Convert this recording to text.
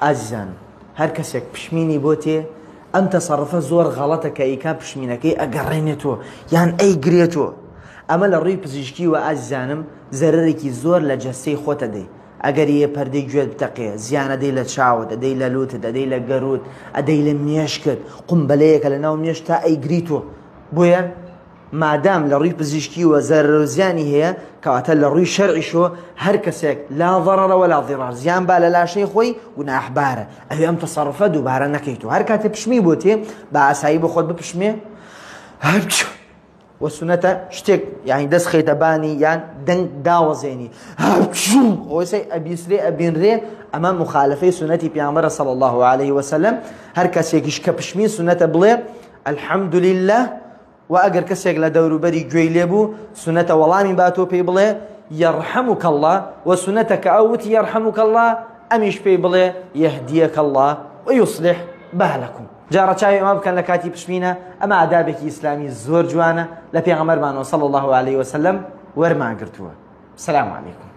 ئازیزانم هەر کەسێک پشمینی بۆ تێ ئەم تەسەڕفە زۆر غەڵەتە کە ئەیکا پشمینەکەی ئەگەڕێنێتەوە یان ئەیگرێتەوە ئەمە لە ڕووی پزیشکی وە ئازیزانم زەرەرێکی زۆر لە جەستەی خۆتە دەی ئەگەر یە پەردەی گوێت بتەقێ زیان ئەدەی لە چاوت ئەدەی لە لوتت ئەدەی لە گەروت ئەدەی لە مێشکت قومبەلەیەکە لە ناو مێشک تا ئەیگریتەوە بۆیە مادام لە ڕووی پزیشکیوە زەرەر و زیانی هەیە کەواتە لە ڕووی شەرعیشەوە هەر کەسێک لا ضرر ولا ضرار زیان با لە لاشەی خۆی گوناحبارە ئەوێ ئەم تەسەڕفە دووبارە نەکەیت و هەر کاتێ پشمی بۆ تێ بە ئاسایی بۆ خۆت بپشمێ هەرچ و سونەتە شتێک یانی دەست خەیتە بانی یان دەنگ داوەزێنی هەرچوو ئەوەی ئەبیسرێ ئەبینرێ ئەمە مخالفەی سونەتی پیامبەرە صلی الله عليه وسلم هەر کەسێکیش کە پشمی سونەتە بڵێ الحمدلله وە ئەگەر کەسێک لە دەوروبەری گوێی لێ بوو سونەتە وەڵامی باتەوە پێی بڵێ یەڕحەموکە اللە وە سونەتە کە ئەو وتی یەڕحەموکە اللە ئەمیش پێی بڵێ یەهدیەکە اللە ویصلح بالکم جا ڕەچاوی ئەمە بکەن لە کاتی پشمینە ئەمە ئادابێکی ئیسلامی زۆر جوانە لە پێغەمبەرمانەوە صلی الله علیه وسلم وەرمان گرتووە سلام علیکم.